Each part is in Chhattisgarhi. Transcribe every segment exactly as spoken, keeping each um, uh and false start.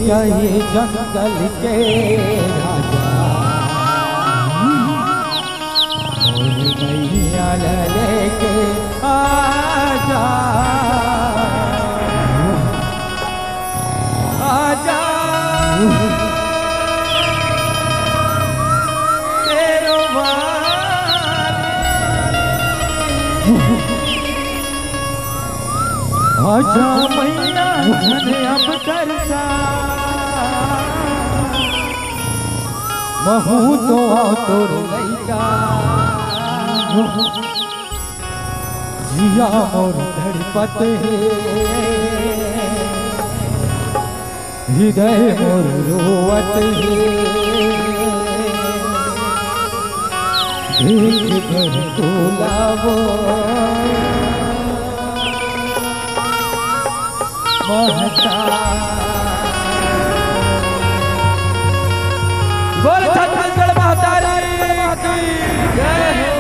यही जंगल के राजा, मोर मैया ला लेके आजा, आजा, तेरो वाले। आजा मैया, झन अब तरसा, महूँ तो आँव तोर लइका। जिया मोर धड़पत हे, हृदय मोर रोवत हे, एक घर तोला वो महतारी। बोल छत्तीसगढ़ महतारी की जय हो।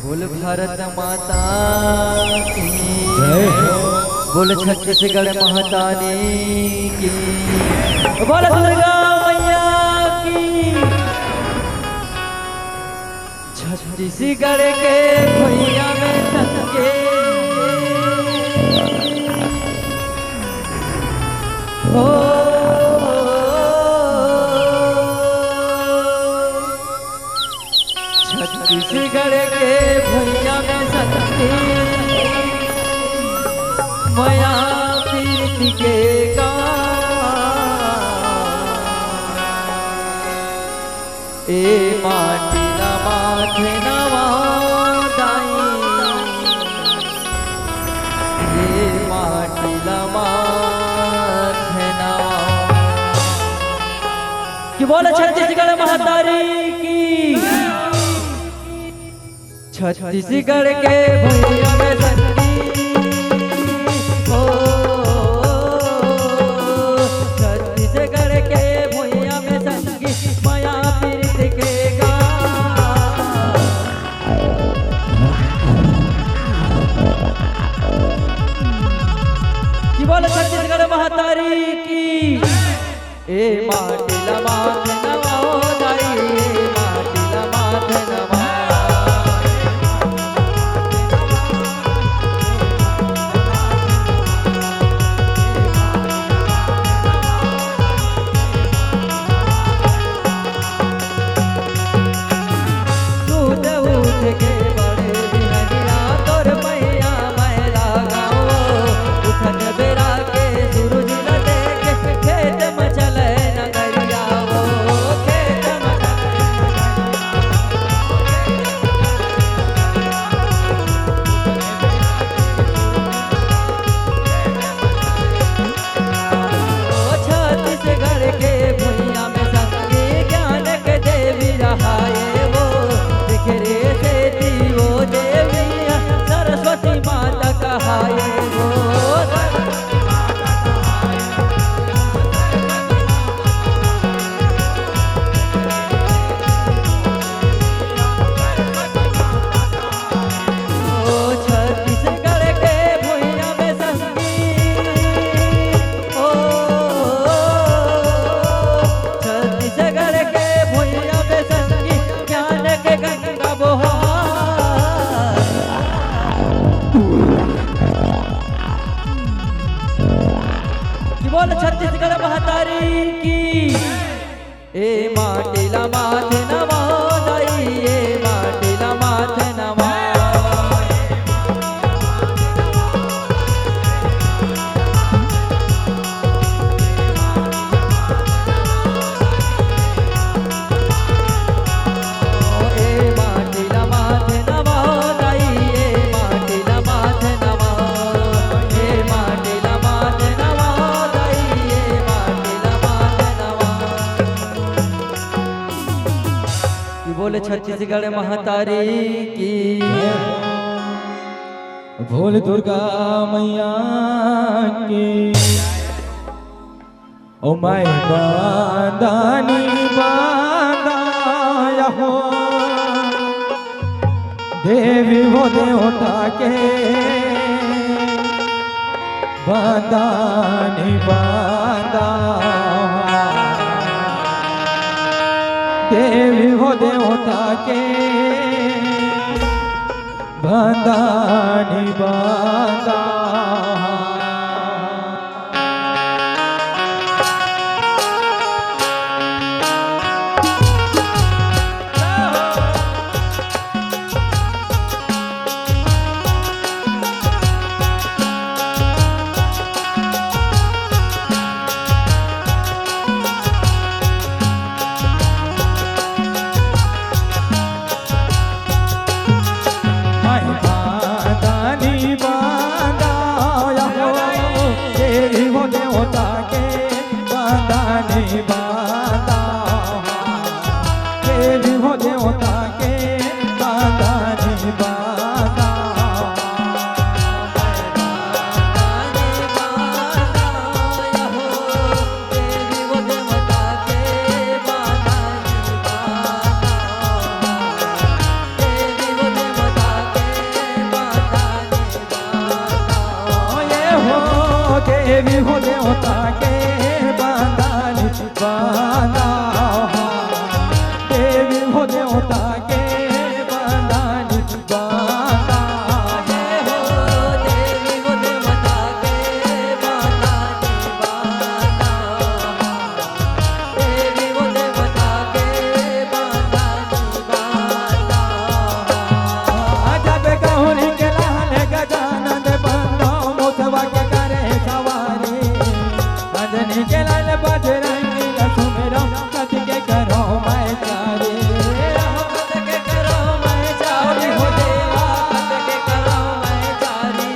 बोल भारत माता की जय हो। बोल छत्तीसगढ़ महतारी की। बोल दुर्गा मैया की। छत्तीसगढ़ के भुइयां में संगे हो। छत्तीसगढ़ के भुइयां में संगे मया प्रीत के गाँव। ए माटी ला माथे नवा दाई, ए माटी ला माथे नवा। कि बोले छत्तीसगढ़ महतारी की। छत्तीसगढ़ के भुइयां में संगी, ओ, छत्तीसगढ़ के भुइयां में संगी, मया प्रीत के गाँव। कि बोले छत्तीसगढ़ महतारी की। ए माटी ला माथे नवा ओ दाई, ए माटी ला माथे नवा। दूध उठ के बड़े बिहनिया तोर पैया मैं लगाओ। उठत बेरा के सूरज ल देख खेत म चले नगरिया हो, खेत म चले नगरिया हो। ओ छत्तीसगढ़ के भुइयां में संगी ज्ञान के देवी रहाए वो, बिखरे सेती वो देवी सरस्वती माता कहाए वो। ओ छत्तीसगढ़ के भुइयां में संगी, ओ छत्तीसगढ़ के भुइयां में संगी, ज्ञान के गंगा बहाए। कि बोल छत्तीसगढ़ महतारी की। ए माटी ला माथे नवा दाई, ए माटी ला माथे नवा। ए माटी ला माथे नवा दाई, ए माटी ला माथे नवा। ए माटी ला माथे नवा दाई, ए माटी ला माथे नवा। कि बोले छत्तीसगढ़ महतारी की, बोल दुर्गा मैया की। ओ मैं बांधानी बांधाया हो, देवी वो देवता के बांधानी बांधा। देवी हो देवता के बंदानी बंदा। देवी हो देवता के बंदानी बंदा, देवी हो देवता के बंदानी बंदा। जब गौरी के लाल गजानन बंदा, मुसवा के करे सवारी। अंजनी के लाल बजरंगी ला सुमिरँव, कत के करँव मैं चारी। कत के करँव मैं चारी हो देवा, कत के करँव मैं चारी।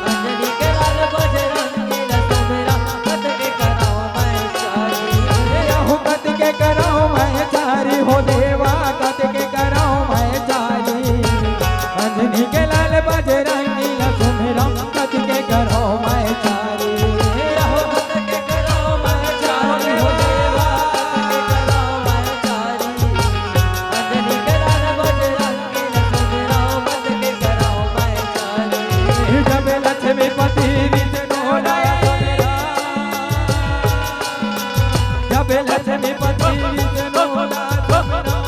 अंजनी के लाल बजरंगी ला सुमिरँव, कत के करँव मैं चारी। कत के करँव मैं चारी हो देवा, कत के करँव मैं चारी। अंजनी के लाल बजरंगी ला सुमिरँव, कत के करँव मैं चारी। जब लक्ष्मीपति विष्णु ला सुमिरँव, जब लक्ष्मीपति विष्णु ला सुमिरँव,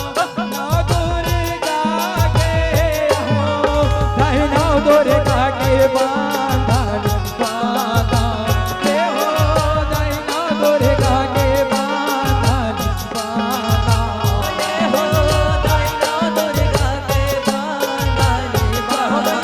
नौ दुर्गा के हो, दाई नौ दुर्गा के बंदानी बंदा, हे हो, दाई नौ दुर्गा के बंदानी बंदा, हे हो, दाई नौ दुर्गा के बंदानी बंदा।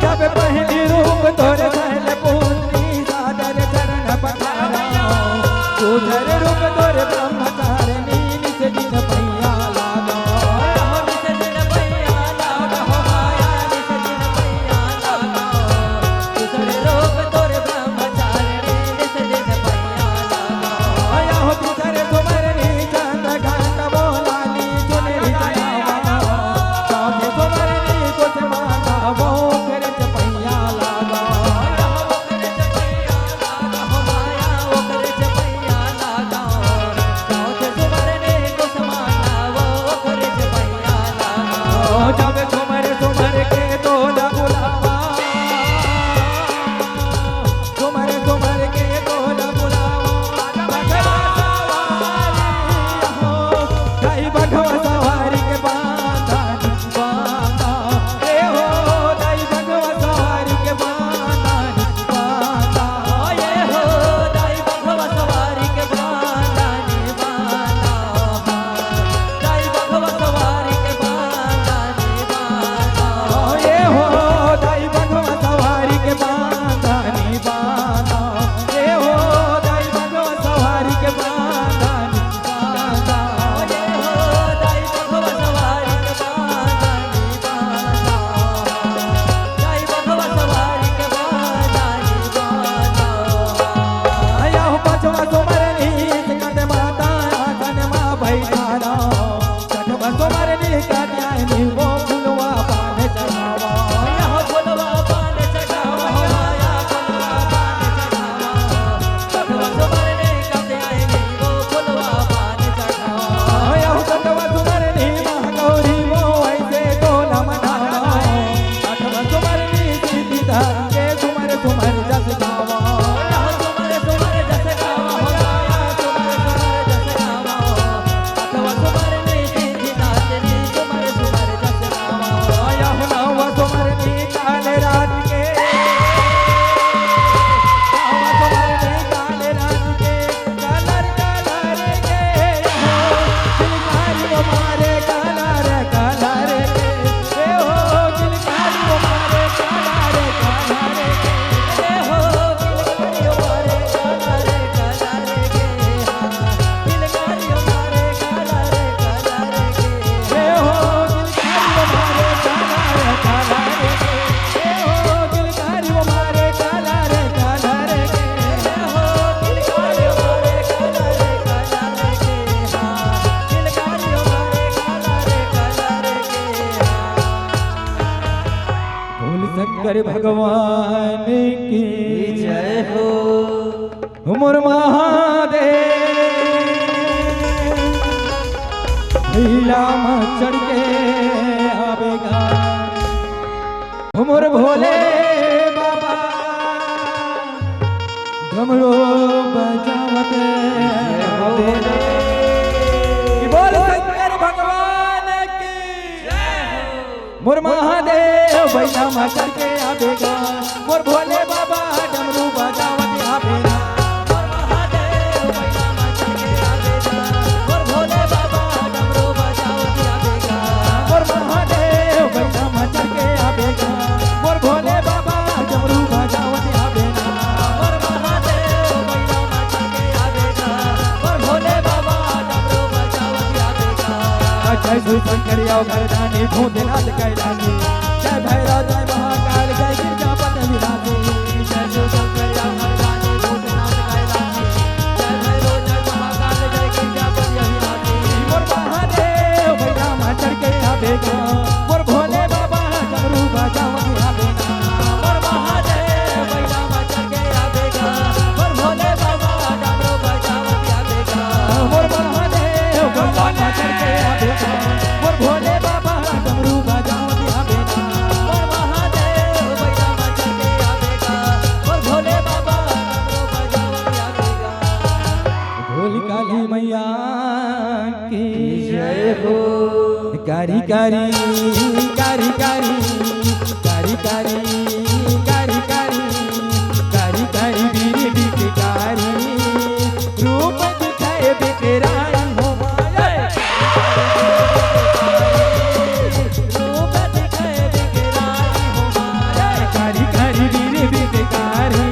जब पहिली रूप तोर शैलपुत्री, सादर चरण पखारँव। दूसर रूप तोर ब्रह्मचारिणी, निस दिन पैया लागँव। निस दिन पैया लागँव, माया निस दिन पैया लागँव। दूसर रूप तोर ब्रह्मचारिणी, निस दिन पैया लागँव। या हो दूसर सुमरनी चंद्रघंटा बोलाली, चुनरी चढ़ावा। चौथे सुमरनी कुछ मांगा, वो करे चपैया लागा। शंकर भगवान की जय हो। मोर महादेव भैला म चढ़ के आवेगा, मोर भोले बाबा डमरू बजावत आवेगा। बोल शंकर भगवान की। मोर महादेव भैला म चढ़ के आवेगा, मोर भोले बाबा डमरू बजावत आवेगा। मोर महादेव भैला म चढ़ के आवेगा, मोर भोले बाबा डमरू बजावत आवेगा। मोर महादेव भैला म चढ़ के आवेगा, मोर भोले बाबा डमरू बजावत आवेगा। मोर महादेव भैला म चढ़ के आवेगा, मोर भोले बाबा डमरू बजावत आवेगा। जय शिव शंकर याव घरदानी भूतनाथ कैलाशी, जय भैरव जय महाकाल जय गिरजापति अविनाशी। जय शिव शंकर याव घरदानी भूतनाथ कैलाशी, जय भैरव जय महाकाल जय गिरजापति अविनाशी। मोर महादेव भैला म चढ़ के आवेगा, मोर भोले बाबा डमरू बजावत आवेगा। मोर महादेव भैला म चढ़ के आवेगा, मोर भोले बाबा डमरू बजावत आवेगा। मोर महादेव भैला म चढ़ के आवेगा, मोर भोले बाबा डमरू बजावत आवेगा। मोर महादेव भैला म चढ़ के आवेगा, मोर भोले बाबा डमरू बजावत आवेगा। भोली काली मैया की जय हो। कारी कारी, कारी कारी, कारी कारी, कारी कारी, कारी कारी बीरी बीरी कारी, रूप दिखाए बिकराल हो माया। रूप दिखाए बिकराल हो माया। कारी कारी बीरी बीरी कारी,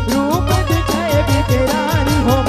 रूप दिखाए बिकराल हो माया।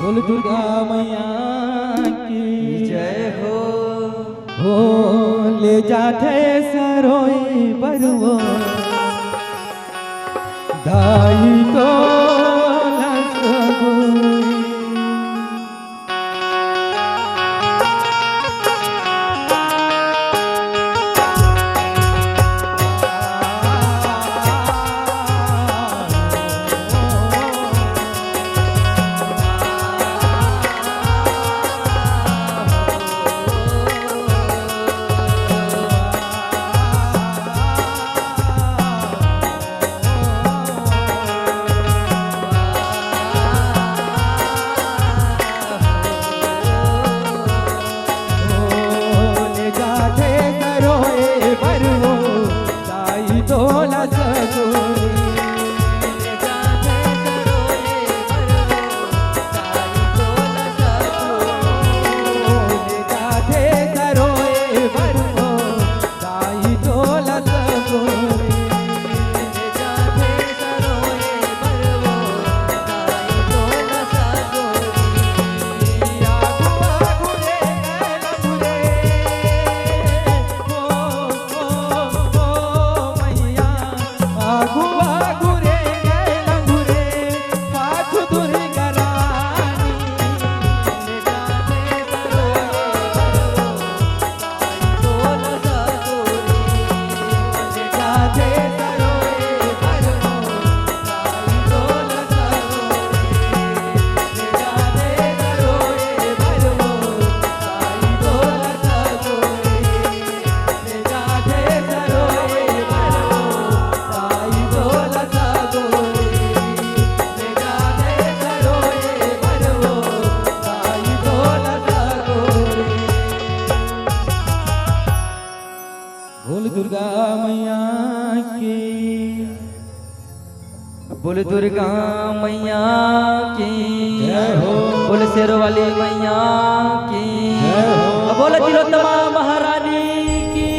बोल दुर्गा मैया की जय हो। हो ले जाथे सरोई बरुओ, दाई तो लसगुई। की। बोल दुर्गा मैया की। जय हो। बोल शेर वाली मैया की। जय हो। बोल तिलोत्तमा महारानी की।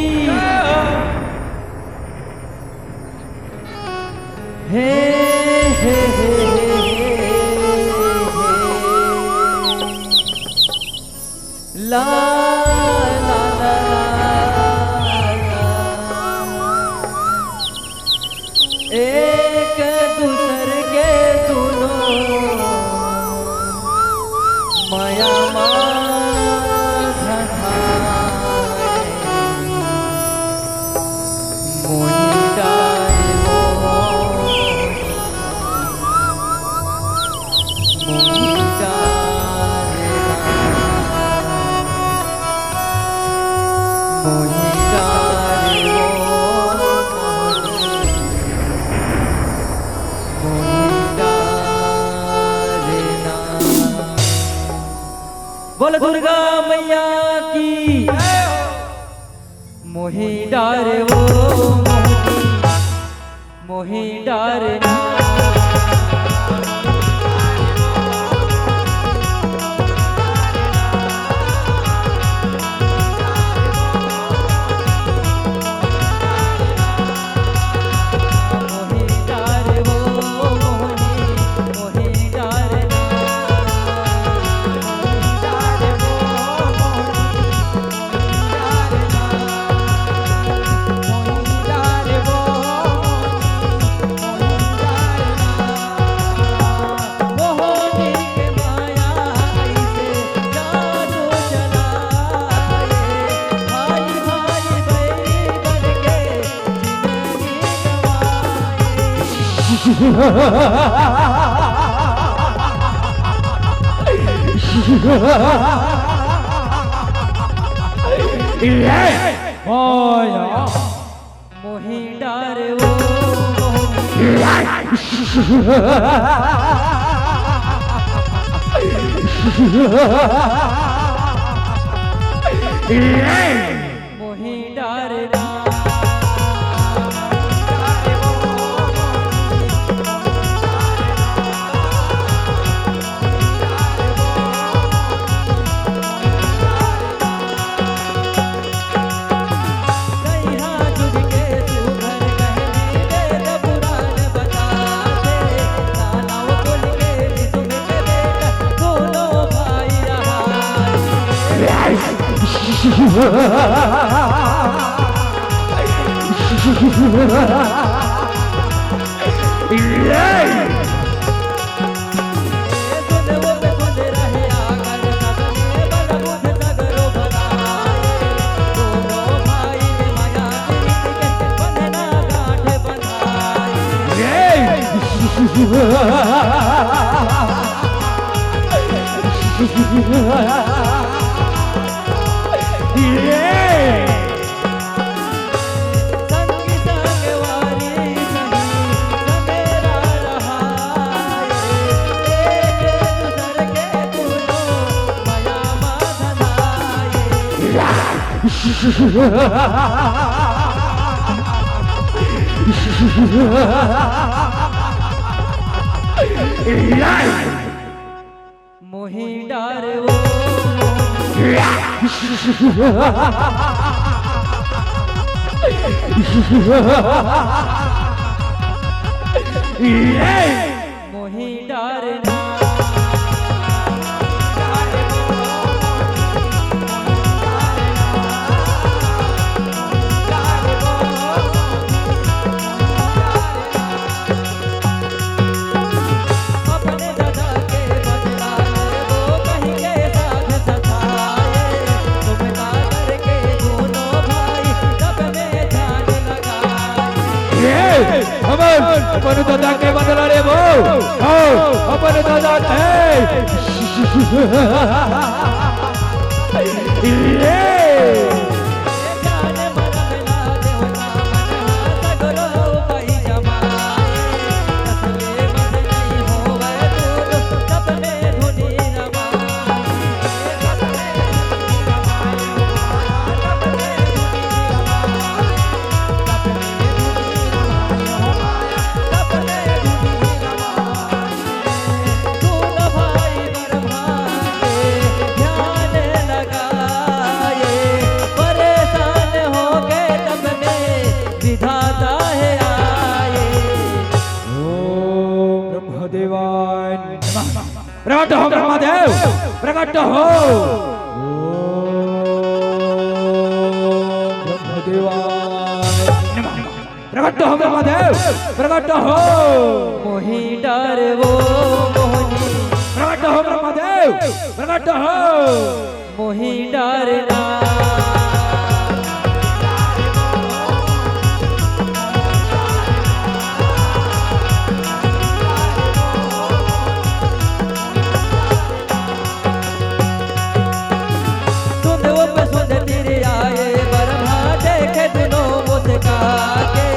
हे, हे, हे, हे, हे, हे। ला, ला, ला, ला, ला। एक दूसर के दुनो मया मा धधाए। मोही डारे वो, मोही डारे ना, मोही डारे वो, मोही डारे ना। बोल दुर्गा मैया की। मोही डारे वो मोही, मोही डारे ना। मोही डारे वो मोही। मोही डारे ना। मोही डारे वो मोही डारे ना। हमन अपन दादा के बदला लेबो। हाँ, अपन दादा के। प्रकट हो ब्रह्मदेव, प्रकट हो। ओम ब्रह्मदेवाय नमः। प्रकट हो ब्रह्मदेव, प्रकट हो। मोहि डर वो मोहनी। प्रकट हो ब्रह्मदेव, प्रकट हो। मोहि डर ना। सुंद उप सुंद तिर आए, ब्रह्मा देखे दुनो मुस्का के।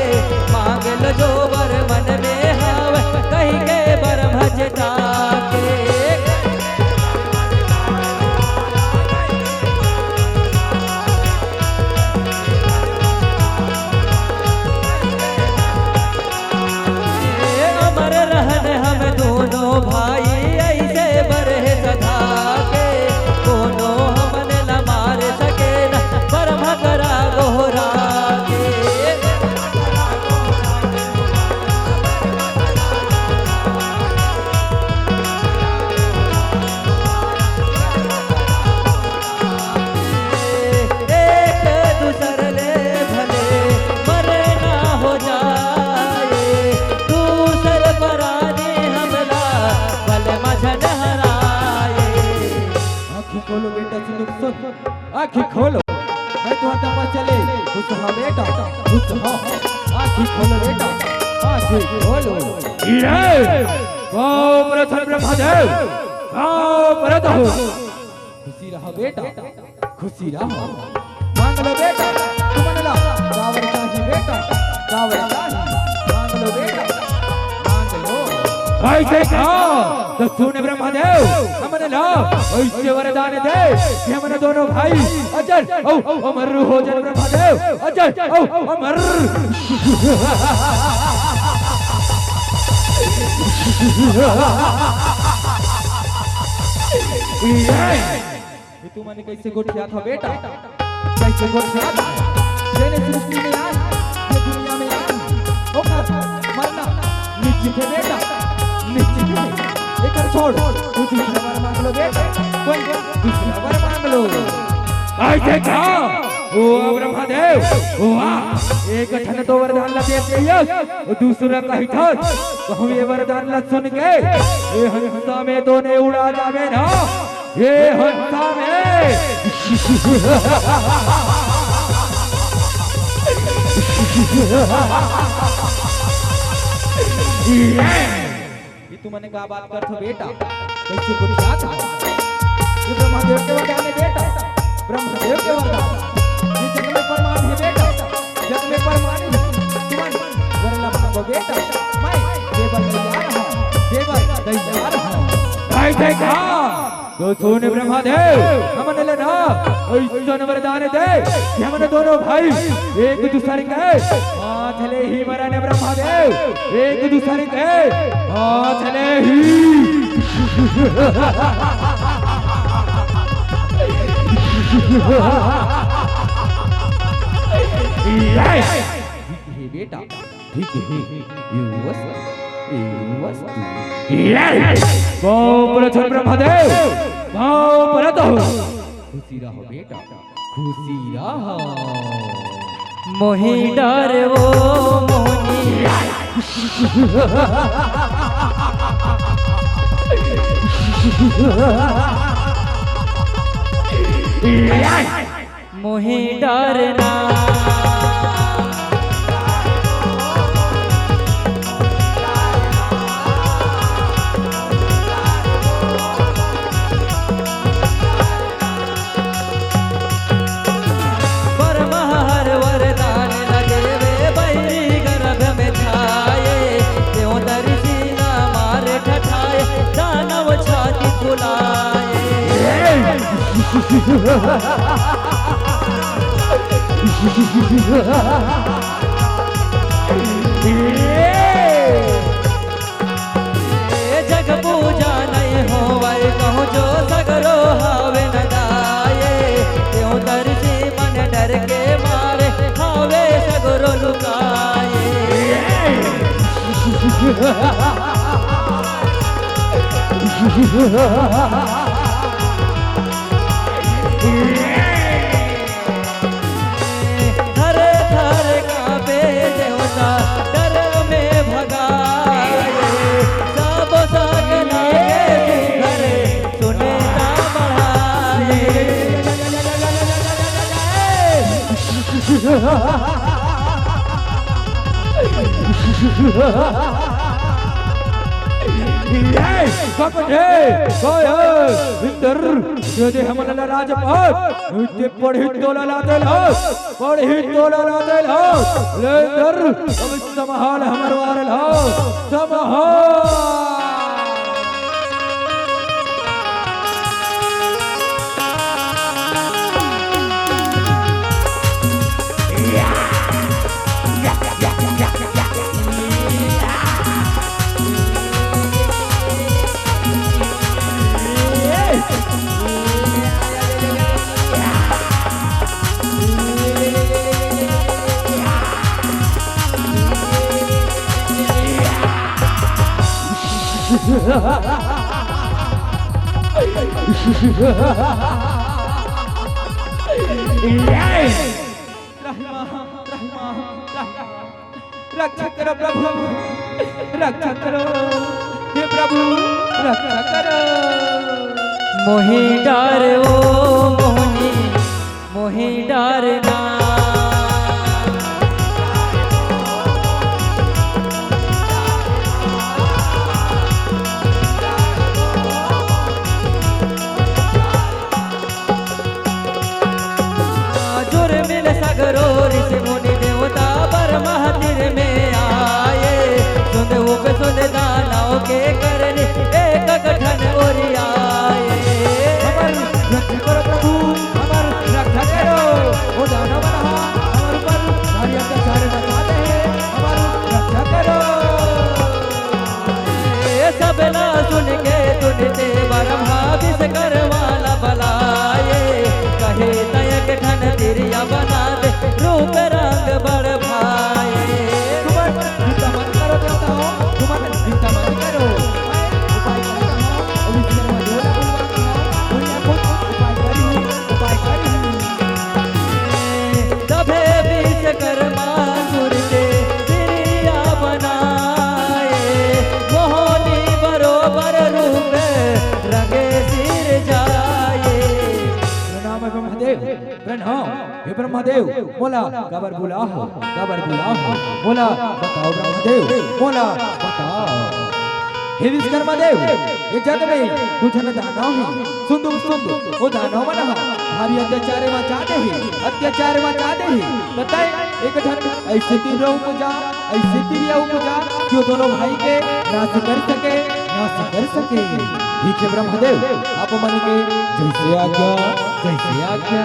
मांग लो जो वर मन में हावे, कहि के ब्रह्मा जी ताके। अमर रहन हम दोनों भाई, ऐसे बरहे सधा के। कोनो हमन ला मार सके न, ब्रह्मा करा गोहरा के। एक दूसर ले भले मरना हो जाए, दूसर परानी हमला बल मझन हराए। आँखी खोलो बेटा, सुन, सुन, आँखी खोलो। मैं तुम्हारा डब्बा चले, खुश हो बेटा, खुश हो। आँखी खोलो बेटा, आँखी खोलो। ये, आओ प्रथम ब्रह्मदेव, आओ प्रथम। खुशी रहो बेटा, खुशी रहो। मांग लो बेटा, तुमन ला कावर चाही बेटा, कावर चाही। मांग लो बेटा, मांग लो। भाई देखा, तो सुन ब्रह्मदेव, हमन ला ऐसे वरदान दे कि हमन दोनों भाई अजर अउ अमर हो जन ब्रह्मदेव, अजर अउ अमर। ये। ये तुमन कैसे गोठियात हो बेटा? कैसे गोठियात हो? जेने सृष्टि में आए, ये दुनिया में आए, ओकर मरना निश्चित है बेटा, निश्चित है। एकर छोड़, तू दूसरा वर मांग लो बेटा, कोई दूसरा वर मांग लो। ऐसे का? ओ ब्रह्मदेव, वाह! एक ठन तो वरदान ला दे दियस, दूसरा कहिथस, कहूँ ये वरदान ला सुन के, ये हंसा में तो नहीं उड़ा जावे ना। ये हंसा में। ये तुमने का बात करथो बेटा? कैसे गुस्सा था? ये ब्रह्मदेव के वरदान है बेटा, ब्रह्मदेव के वरदान। ये जग में प्रमाण है बेटा, जग में प्रमाण है। तुमन वरला मांगो बेटा, मैं देवर तैयार हूँ, देवर तैयार हूँ। भाई देखा, तो सुन ब्रह्मदेव, हमन ले ना अइसन वरदान दे कि हमन दोनों भाई एक दूसर के हाथ ले ही मरन ब्रह्मदेव, एक दूसर के हाथ ले ही। ये। हे बेटा, ठीक है, ये वस्तु, ये वस्तु। ये! पाँव परत हो ब्रह्मदेव, पाँव परत हो। खुशी रहो बेटा, खुशी रहो। मोहि डर वो मोहनी। ये! मोहि डर ना। ब्रह्मा हर वरदान न देवे, बैरी गर्भ में छाए, त्यों दर्शी ना मार ठठाए, दानव छाती फुलाए। ए जग पूजा नहीं होवय, कहूँ जो सगरो हावे न दाए। त्यों दर्शी मन डर के मारे, हावे सगरो लुकाए। थर थर कांपे देवता, डर में भगाए। सब साग लागे सुघर, सुने ता बढ़ाए। ये कपड़े, काया, इंदर, ये दे हमन ला राजपाट, नृत्य पढ़ी तोला लाते ला, पढ़ी तोला लाते ला, ले इंदर, अब संभाल हमर वार ला, संभाल। रहिमा, रहिमा, रहिमा। रक्षा करो प्रभु, रक्षा करो, हे प्रभु, रक्षा करो। मोहि डार ओ मोहनी, मोहि डार ना। जुर्मिन सगरो ऋषि मुनि देवता ब्रह्मा तीर में आए। सुंद उप सुंद दानव के करनी एक गठन ओरियाए। हमर रक्षा करो प्रभु, हमर रक्षा करो। ओ दानव मन हा हमर ऊपर भारी अत्याचार मचा दे हे, हमर रक्षा करो। ये सब ला सुन के तुरते ब्रह्मा विश्वकर्मा ला बलाए, कहे तय एक ठन तिरिया बना दे, रूप रंग बढ़ भाए। तुमन चिंता मत करो देवता हो, तुमन चिंता मत करो। मैं उपाय करता हूँ, और विश्वकर्मा देव ला बुलवाता हूँ, उनका कुछ उपाय करी, उपाय करी। तभे विश्वकर्मा सुरते तिरिया बनाए, मोहनी बरोबर रूप रंगे सिर जाए। प्रणाम हे ब्रह्मदेव, प्रणाम। हे ब्रह्मदेव, मोला काबर बुलाहो, काबर बुलाहो, मोला बताओ ब्रह्मदेव, मोला बताओ। हे विश्वकर्मा देव, ये जग में दू झन दानव हे, सुंदुक सुंदुक, ओ दानव मन ह भारी अत्याचार मचा दे हे, अत्याचार मचा दे हे। बताए, एक ठन ऐसे तीर उपजा, ऐसे तीर उपजा, कि ओ दोनों भाई के नाश कर सके, नाश कर सके। ठीक हे ब्रह्मदेव, आप मन के जैसे आज्ञा, जैसे आज्ञा।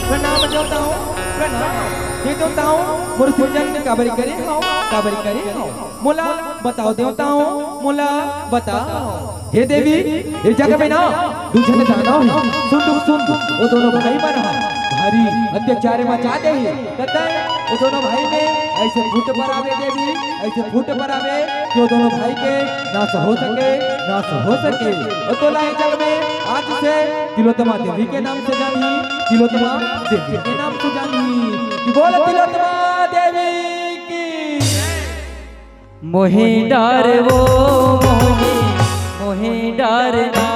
प्रणाम देवता हो, प्रणाम। हे देवता हो, मोर सिरजन काबर करे हो, काबर करे हो। मोला बताओ देवता हो, मोला बताओ। हे देवी, ये जग में ना दू झन दानव हे। सुंदुक सुंदुक, ओ दोनों भाई मन ह भारी अत्याचार मचा दे हे। कतय ओ दोनों भाई में ऐसे फूट परावे देवी, ऐसे फूट परावे कि ओ दोनों भाई के नाश हो सके, नाश हो सके। ओ तोला ये जग में आज से तिलोत्तमा देवी के नाम से जानही, तिलोत्तमा देवी के नाम से जानही। कि बोल तिलोत्तमा देवी की। मोहि डार वो मोहनी, मोहि डार ना।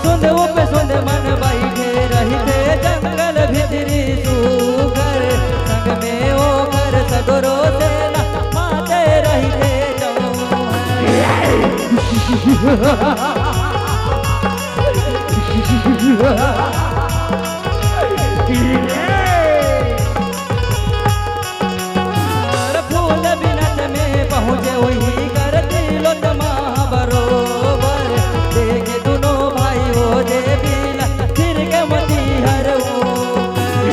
सुंद उप सुंद मन बैठे रहिथे जंगल भितरी सुघर, संग में ओकर सगरो सेना माते रहिथे चौहर। फूल बिनत में पहुँचे वही कर तिलोत्तमा बरोबर। देखे दुनो भाई ओ देवी ला, फिर के मती हर ऊपर।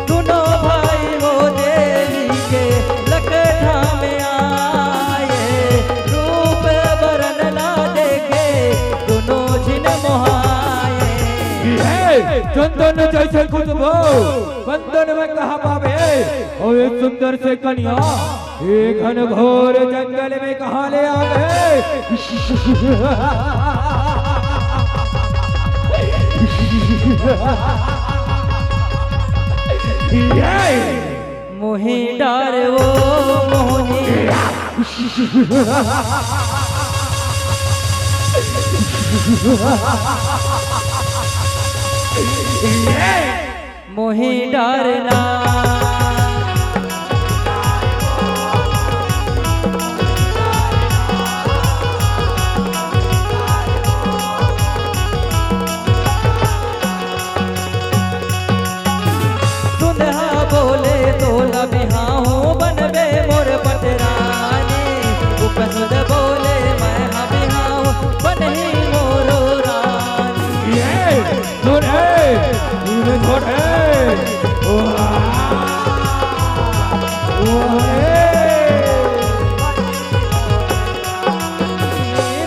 दुनो भाई वो देवी के लकठा में आए, रूप बरन ला देखे दुनो झिन मोहाए। हे, चंदन जैसे खुशबू बंदन में कहाँ पावे, ओ ये सुंदर से कन्या, ये घनघोर जंगल में कहाँ ले आ गए? ये मोहे डार वो मोहनी। मोहे डार ना। सुनहा बोले तोला बिहाव बनबे मोर पटरानी। उपसुद बोले मैं हा बिहाव बनही मोरो रानी। ये सुन, ए, तूने छोड़, ए, वाह, वाह, ए।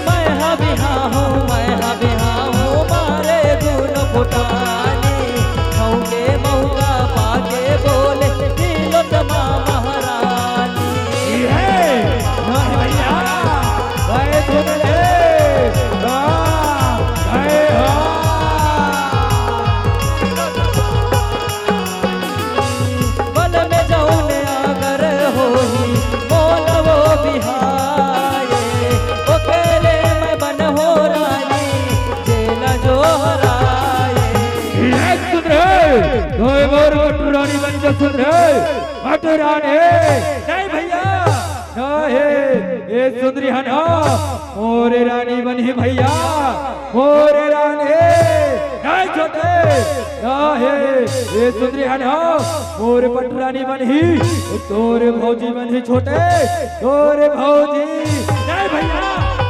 मैं हा बिहाव, मैं हा बिहाव, मारे दुनो फुटानी। हऊ के मौका पाके बोले, तिलोत्तमा महारानी। ये, नहीं भैया, भाई सुन ले, वाह, भाई, वाह। बल में जौन अगर होही, मोल वो बिहाए, ओकरे मैं बनहूं रानी, जेला जो हराए। ये सुन रे, धोए मोर पटरानी बन के सुन रे, पटरानी, नहीं भैया, नहीं, ये सुंदरी हन, मोर रानी बनही भैया, मोर रानी, नहीं छोटे, नहीं, ये सुंदरी हन, मोर पटरानी बनही, तोर भौजी बनही छोटे, तोर भौजी, नहीं भैया,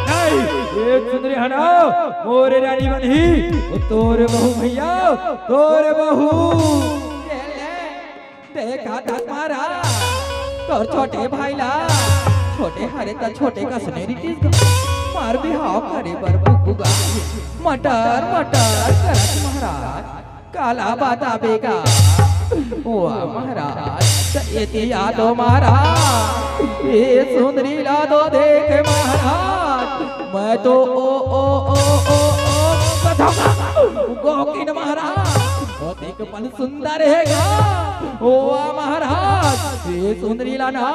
नहीं, ये सुंदरी हन, मोर रानी बनही, तोर बहू भैया, तोर बहू। देखा था महाराज, तोर छोटे भाई ला, छोटे हरे त छोटे कस नहीं रितिस गा, मार बिहाव करे बर बुबू गा, मटर मटर करत महाराज, काला बताबे गा। वाह महाराज, त एती यादव महाराज, ये सुंदरी ला तो देख महाराज, मैं तो ओ, ओ, ओ, ओ, ओ, कथम, गोकिन महाराज, ओती के पन सुंदर हे गा। ओ आ महाराज, ये सुंदरी ला ना,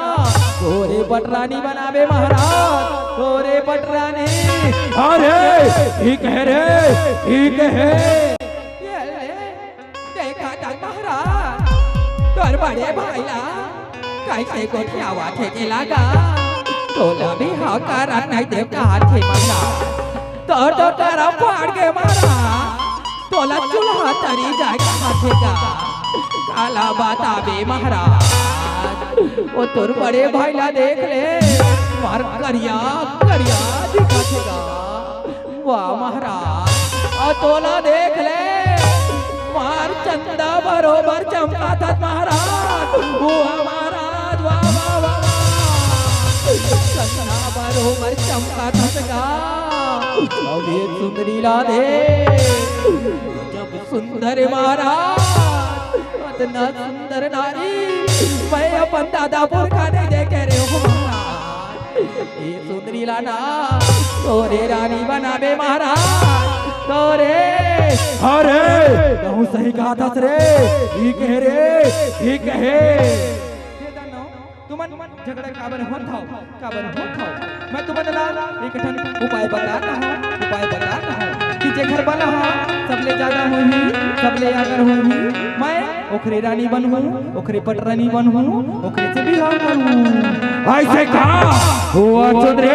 तोरे पटरानी बनाबे महाराज, तोरे पटरानी। अरे, ठीक हे रे, ठीक हे। ये ले, देखा था महाराज, तोर बड़े भाई ला, कैसे गोठियावत हे तेला गा। तोला बिहाव करन नहीं देव कहाथे महाराज, तोर तो करम फाड़ गे महाराज। तोला चूल्हा तरी जाय कहाथे गा। काला बताबे महाराज, ओ तोर बड़े भाई ला देख ले, मार करिया करिया दिखथे गा। वाह महाराज, ओ तोला देख ले, मार चंदा बरोबर चमकाथस महाराज। वाह महाराज, वाह, वाह, वाह, वाह। चंदा बरोबर चमकाथस गा। अबे सुंदरी ला दे, गजब सुंदर महाराज, अतना सुंदर नारी मैं अपन दादा पुरखा नहीं देखे रे हो महाराज। ये सुंदरी ला ना, तोरे रानी बनाबे महाराज, तोरे। अरे, कहूँ सही कहाथस रे, ठीक हे रे, ठीक हे। तुमन झगड़ा काबर होत हव, काबर होत हव? मैं तुमन ला एक ठन उपाय बतात हव, उपाय बतात हव कि जेकर बल ह सबले जादा होही, सबले आगर होही, मैं ओखरे रानी बनहूँ, ओखरे पटरानी बनहूँ, ओखरे से बिहाव करहूँ। अइसे का? हुआ चुंदरी,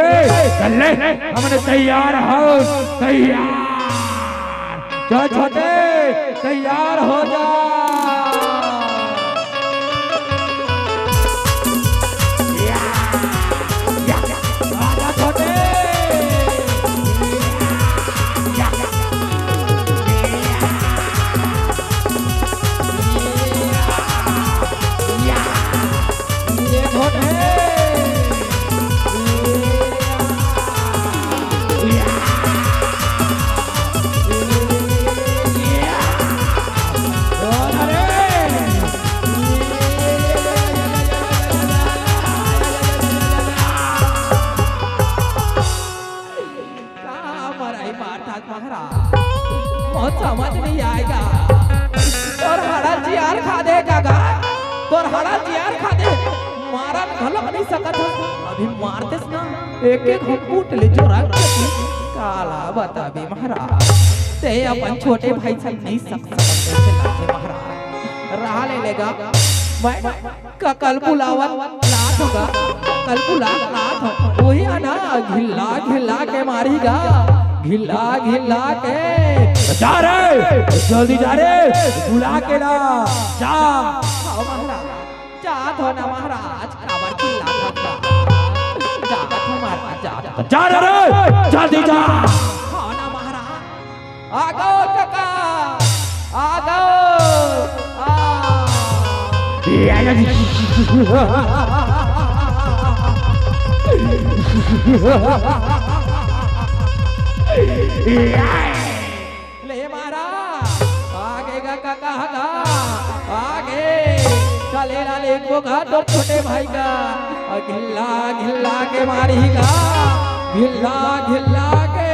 चल ले, हमन तैयार हन, तैयार। चल छोटे, तैयार हो जा। तोर हड़ा जियार खा दे, मारन घलोक नहीं सकत हस। अभी मारतेस ना, एक एक हम कूट ले चोरा के। काला बताबे महाराज, ते अपन छोटे भाई से नहीं सक सकत, ऐसे लागे महाराज। रहा ले लेगा, मैं का कल बुलावत लात होगा, कल बुला लात हो। वही है ना, घिल्ला घिल्ला के मारीगा, घिल्ला घिल्ला के। जा रे, जल्दी जा रे, बुला के ला, जा। हाँ महाराज, जात हो ना महाराज, काबर चिल्लात हो? जात हो महाराज, जात हो। जा रे, जल्दी जा। हाँ ना महाराज, आगो कका, आगो, आ। ले महाराज, आगे गा कका गा, आगे। चले ला ले को गा तोर छोटे भाई का। आ घिल्ला घिल्ला के मारी गा, घिल्ला घिल्ला के।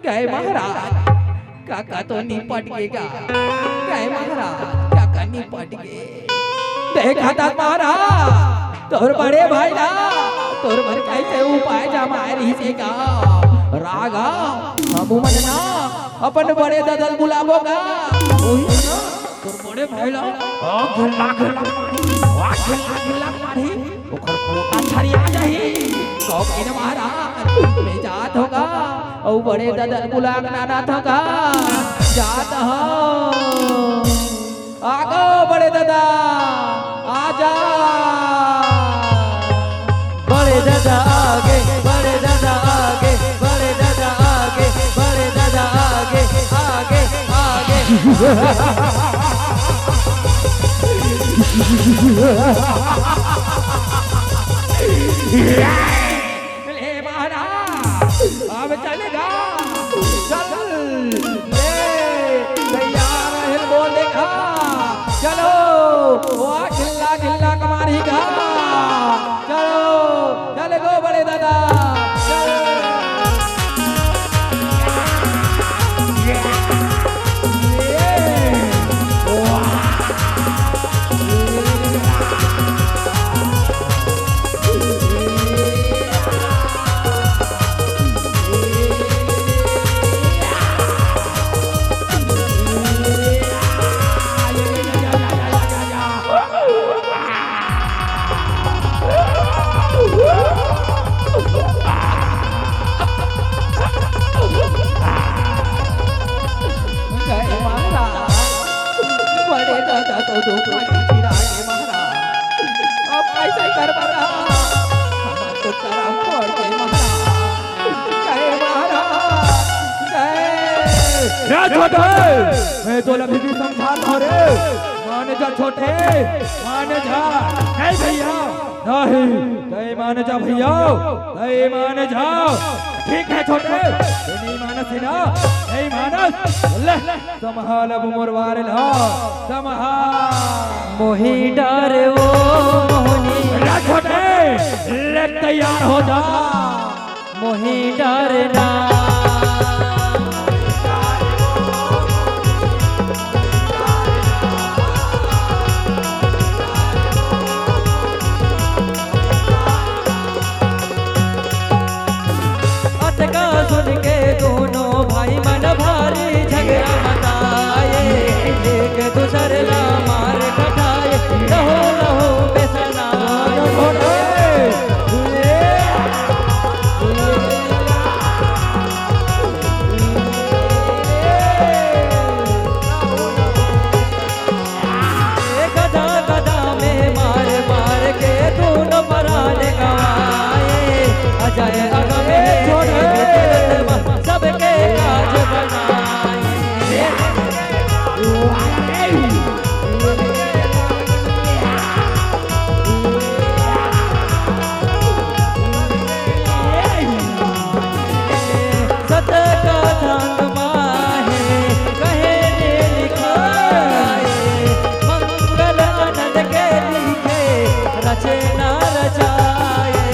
गए महाराज, काका तो निपट गे गा। गए महाराज, काका निपट गे। देखा था महाराज, तोर बड़े भाई ला, तोर बर कैसे उपाय जमाए रहिसे गा। रागा, हमू मन ना अपन बड़े ददा ल बुलाबो गा। वही ना, तोर बड़े भाई ला, आ घिल्ला घिल्ला मारी, आ घिल्ला घिल्ला मारी। ओकर पोटा छरिया जाही। कौकिन महाराज, मैं जात हों गा, अउ बड़े ददा बुला के लानत हों गा। जात हों। आगो बड़े ददा, आजा। बड़े ददा आगे, बड़े ददा आगे, बड़े ददा आगे, बड़े ददा आगे, आगे, आगे। ले महाराज, अब चलेगा। चल, ले, तैयार है, बोल देखा। चलो, वाह, खिल्ला, खिल्ला कमारी का। चलो, चल गो बड़े दादा, चल। ये, ये, वाह। जय महाराज, बड़े दादा तो धूप में गिरा है महाराज। अब कैसे कर बता? हमार तो करम पड़ गए महाराज। जय महाराज, जय। रे छोटे, मैं तो अभी भी समझात हूँ रे। मान जा छोटे, मान जा। नहीं भैया, नहीं, तय मान जा भैया, तय मान जा। ठीक है छोटे, तू नहीं मानस है ना, नहीं मानस। ले, संभाल अब मोर वार ला, संभाल। मोही डर वो मोहनी। ले छोटे, ले तैयार हो जा। मोही डरना। अतका सुन के दोनों भाई मन भारी झगड़ा मचाए, एक दूसर ला मार कटाए, रहो रहो बेसना। जय अगम हे, सबके काज बनाए। सत का संग माहे, कहे ने लिखाए, मंगल आनंद के लिखे, रचना रचाए।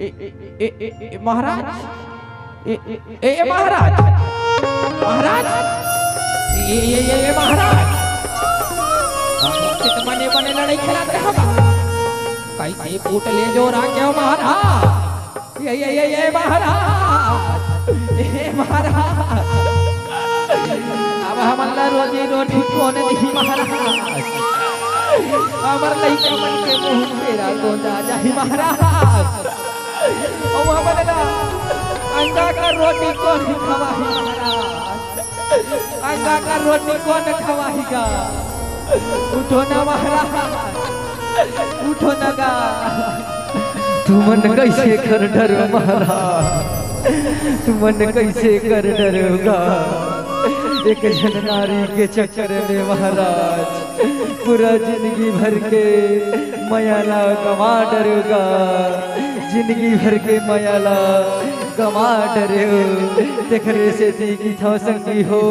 ए, ए, ए, ए, ए, महाराज, ए, ए, ए, ए, महाराज, महाराज, ए, ए, ए, ए, ए, महाराज, चित बने बने लड़ाई खेलत रहे बा। कई कई फूट ले जो रांगे हो महाराज। ए, ए, ए, ए, महाराज, ए, महाराज, अब हमन ला रोजी रोटी कोन दिही महाराज? हमर लइका मन के मुंह फेरा तो जा जाही महाराज। अउ हमन ला अंडा का रोटी कोन खवाही महाराज? अंडा का रोटी कोन खवाही गा? उठो ना महाराज, उठो ना गा। तुमन कइसे कर डरो महाराज, तुमन कइसे कर डरो गा? एक झन नारी के चक्कर में महाराज पूरा जिंदगी भर के मया ला गंवा डरो गा, जिंदगी भर के मया ला गंवा डरेव। तेखरे सेती किथंव संगी हो,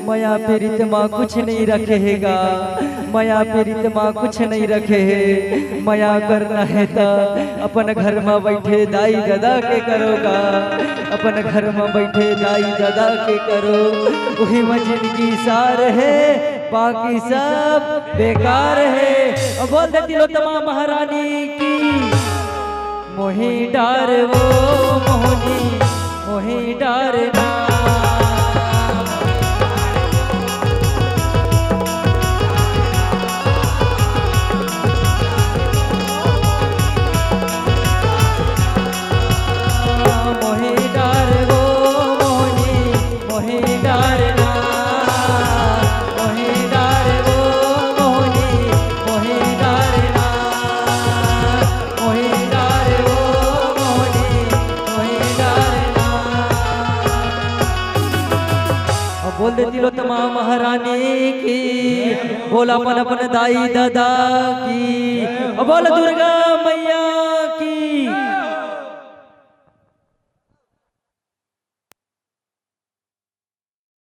मया पीरित मा कुछ नइ रखे हे गा, मया पीरित मा कुछ नइ रखे हे। मया करना हे त अपन घर मा बइठे दाई ददा के करो गा, अपन घर मा बइठे दाई ददा के करो, उही मा जिंदगी सार हे, बाकी सब बेकार हे। अउ बोल दे तिलोत्तमा महारानी की। मोहि डार वो मोहनी, मोहि डार ना। मोहि डार वो मोहनी, मोहि डार ना, मोहि डार वो मोहनी, मोहि डार ना, मोहि डार वो मोहनी, मोहि डार ना। अउ बोल दे तिलोत्तमा महारानी की, बोल अपन अपन दाई ददा की, अउ बोल दुर्गा मैया